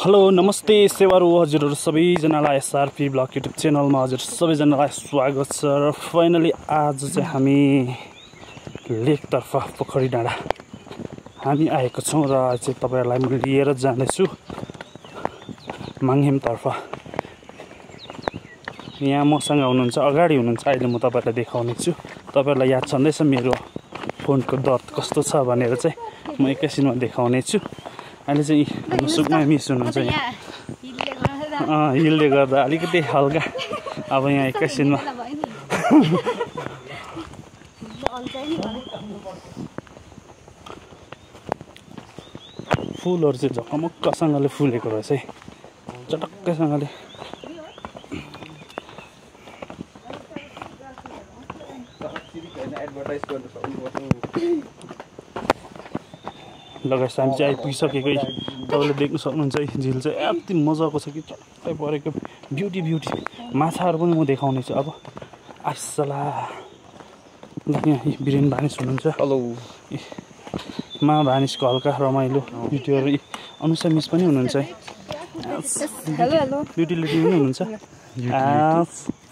Hello नमस्ते सेवारु हजुरहरु सबैजनालाई SRP blog YouTube च्यानलमा हजुर सबैजनालाई स्वागत छ। र फाइनली आज चाहिँ हामी लेकतर्फ पोखरी डाँडा हामी आएको छौं र आज चाहिँ तपाईहरुलाई म लिएर जाँदै छु माङहिमतर्फ। यहाँ मसँग हुनुहुन्छ, अगाडि हुनुहुन्छ, अहिले म तपाईहरुलाई देखाउने छु। तपाईहरुलाई याद छँदैछ मेरो फोनको दर्द कस्तो छ भनेर चाहिँ म एकैछिनमा देखाउने छु। अहिले चाहिँ हाम्रो सुकमा मिस हुनुहुन्छ यहाँ हिलले गर्दा अलिकति हल्का। अब यहाँ एकैछिनमा फुलहरु चाहिँ झकमक्कसँगले फुलेको रहेछ है, चटक्कैसँगले। लगायत हामी चाहिँ आइपुगिसकेकै तपाईँले देख्न सक्नुहुन्छ है। झिल चाहिँ यति मजाको छ कि चट्टै परेको ब्युटी माछाहरू पनि म देखाउने छु। अब आइसला यहाँ बिरेन भानिस हुनुहुन्छ। हेलो मा भानिसको हल्का रमाइलो भिडियोहरू अनुसा मिस पनि हुनुहुन्छ है। हेलो हेलो ब्युटी लेडी पनि हुनुहुन्छ।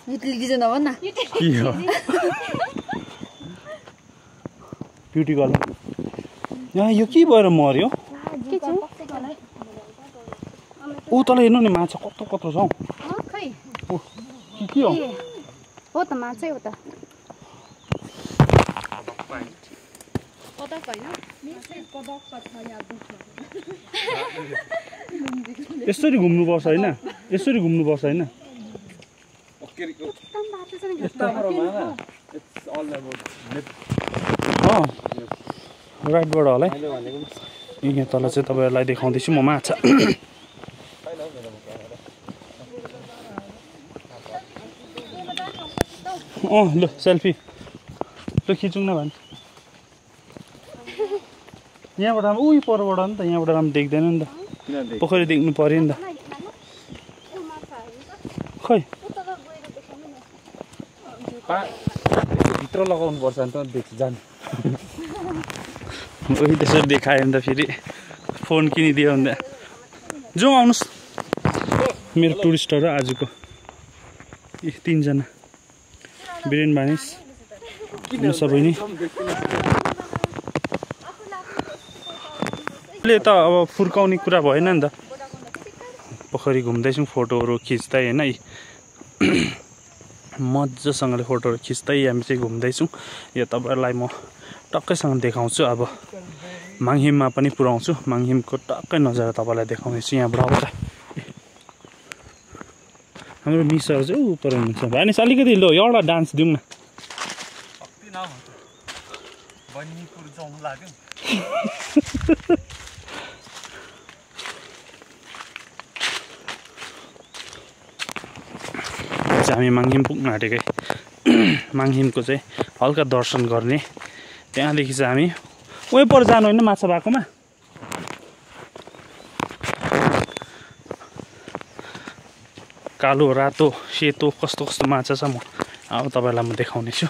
युटिलिटी चाहिँ नभन् न के हो ब्युटी गर्नु यहाँ यो के भएर मर्यो? ऊ तल हेर्नु नि माछा कत्रो कत्रो छ हौ। खै के हो? हो त माछै हो त। यसरी घुम्नुपर्छ हैन, यसरी घुम्नुपर्छ हैन। राइटबाट होला है। यहाँ तल चाहिँ तपाईहरुलाई देखाउँदैछु म माछा। ल सेल्फी ल खिचौँ न भन्। यहाँबाट उही परबाट नि त, यहाँबाट राम्रो देख्दैन नि त, पोखरी देख्नु पर्यो नि त। खै भित्र लगाउनु पर्छ नि त देख्छ जानु। उही त्यसरी देखायो भने त फेरि फोन किनिदियो भने त। जाउँ आउनुहोस् मेरो टुरिस्टहरू आजको तीनजना बिरेन भानिस सबै नै। अहिले त अब फुर्काउने कुरा भएन नि त, पोखरी घुम्दैछौँ फोटोहरू खिच्दै होइन। मजासँगले फोटोहरू खिच्दै हामी चाहिँ घुम्दैछौँ। यो तपाईँहरूलाई म टक्कैसँग देखाउँछु। अब माङहिममा पनि पुऱ्याउँछु, माङहिमको टक्कै नजारा तपाईँलाई देखाउनेछु। यहाँबाट आउँछ हाम्रो मिसहरू चाहिँ उपर हुनुहुन्छ। भानिस अलिकति लो एउटा डान्स दिउँ न। हामी माङहिम पुग्न आँटेकै। माङहिमको चाहिँ हल्का दर्शन गर्ने, त्यहाँदेखि चाहिँ हामी उही पर जानु होइन माछा भएकोमा। कालो रातो सेतो कस्तो कस्तो माछा छ म अब तपाईँलाई म देखाउने छु।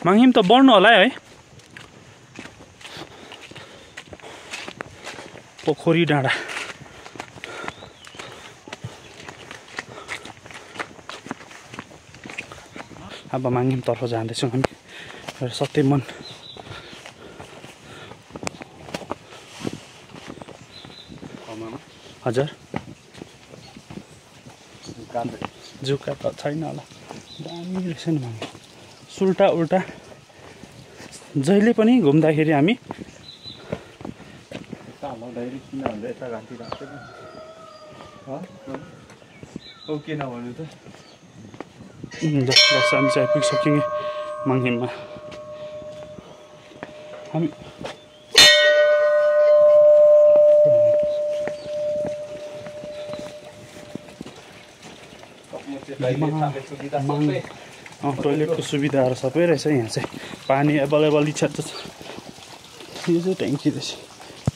माङहिम त बढ्नु होला है। पोखरी डाँडा अब माङहिमतर्फ जाँदैछौँ हामी। सत्यमन हजुर जुका त छैन होला, दामी रहेछ नि माङहिम। सुल्टा उल्टा जहिले पनि घुम्दाखेरि हामी हामी चाहिँ आइपुगिसक्यौँ माङहिममा। हामी टोइलेटको सुविधाहरू सबै रहेछ यहाँ चाहिँ। पानी एभाइलेबल छ। यो चाहिँ ट्याङ्की रहेछ।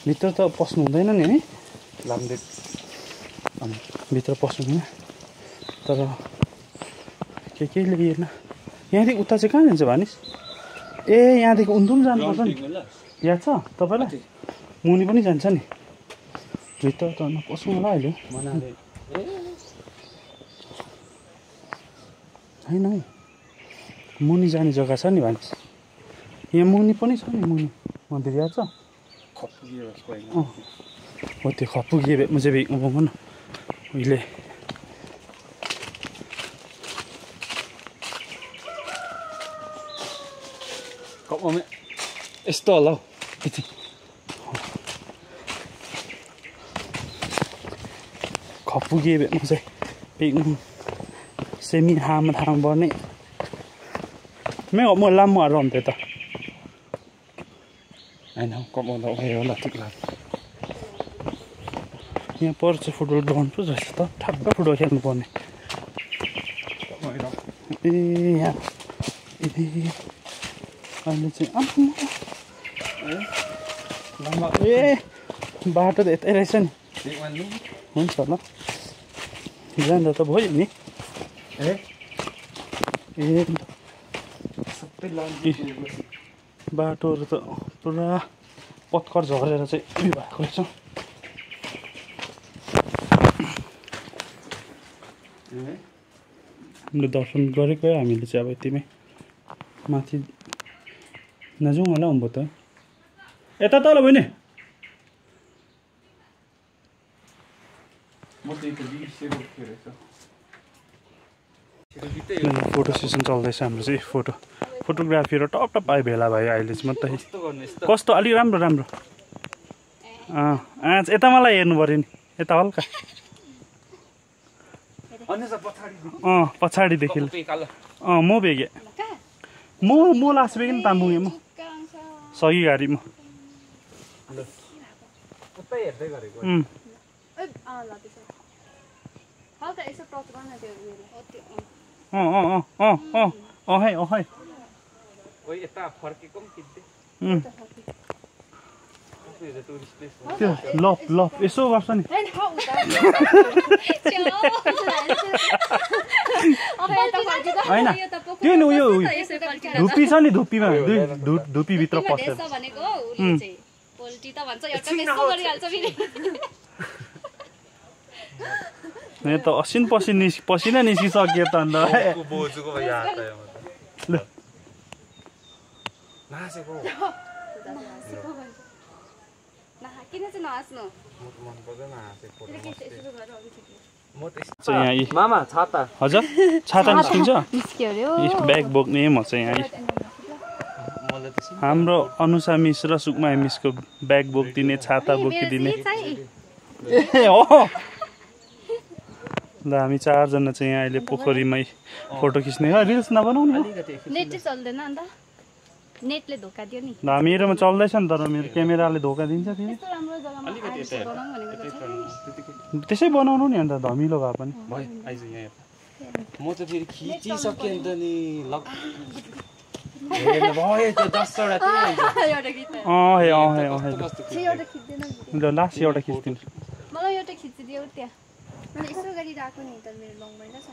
भित्र त पस्नु हुँदैन नि है, लामले भित्र पस्नु हुँदैन। तर केही लिएन। यहाँदेखि उता चाहिँ कहाँ जान्छ भानिस? ए यहाँदेखि उन्धुम जानुपर्छ नि, याद छ तपाईँलाई? मुनि पनि जान्छ नि। भित्र त नपसौँ होला अहिले होइन हौ मुनि जाने जग्गा छ नि भान्स यहाँ मुनि पनि छ नि मुनि मन्दिर याद छ हो त्यो खपुगिए मुझे भी न उहिले यस्तो होला हौ यति खपुगिए मुझे सेमी हाम पर्ने मैं लामो हाल्नु अन्त त होइन कमाउँदा भयो होला ठिक लाग्छ यहाँ पर्छ फुटबल ग्राउन्ड पो रहेछ त ठ्याक्क फुटबल खेल्नु पर्ने ए यहाँ अहिले चाहिँ ए बाटो त यतै रहेछ नि हुन्छ ल जाँदा त भयो नि बाटोहरू त पुरा पत्कर झरेर चाहिँ उयो भएको रहेछ हामीले दर्शन गरेको हामीले चाहिँ अब यतिमै माथि नजाउँ होला अम्बो त यता तल भयो नि फोटो सेसन चल्दैछ हाम्रो चाहिँ फोटोग्राफी र टप टप आयो भेला भयो अहिले चाहिँ मात्रै कस्तो अलिक राम्रो राम्रो यता मलाई हेर्नु पऱ्यो नि यता हल्का पछाडिदेखि म भेगेँ म लास्ट भेगेँ नि तामुगेँ म सही गाडी म लप यसो गर्छ नि होइन त्यो नि उयो धुप्पी छ नि धुप्पीमा धुप्पीभित्र पसेर यहाँ त असिन पसिना निस्किसक्यो त अन्त मामा छाता हजुर छाता निस्किन्छ ब्याग बोक्ने म चाहिँ यहाँ हाम्रो अनुषा मिस र सुकमा मिसको ब्याग बोकिदिने छाता बोकिदिने हो ल हामी चारजना चाहिँ यहाँ अहिले पोखरीमै फोटो खिच्ने रिल्स नबनाउने नेटले धोका दियो नि मेरोमा चल्दैछ नि तर मेरो क्यामेराले धोका दिन्छ फेरि त्यसै बनाउनु नि अन्त धमिलो भए पनि म त फेरि खिचिसकेँ अन्त नि ल लास्ट एउटा खिचिदिनु मलाई एउटा खिचिदियो त्यहाँ मैले यसो गरिरहेको नि त मेरो लङ भइरहेछ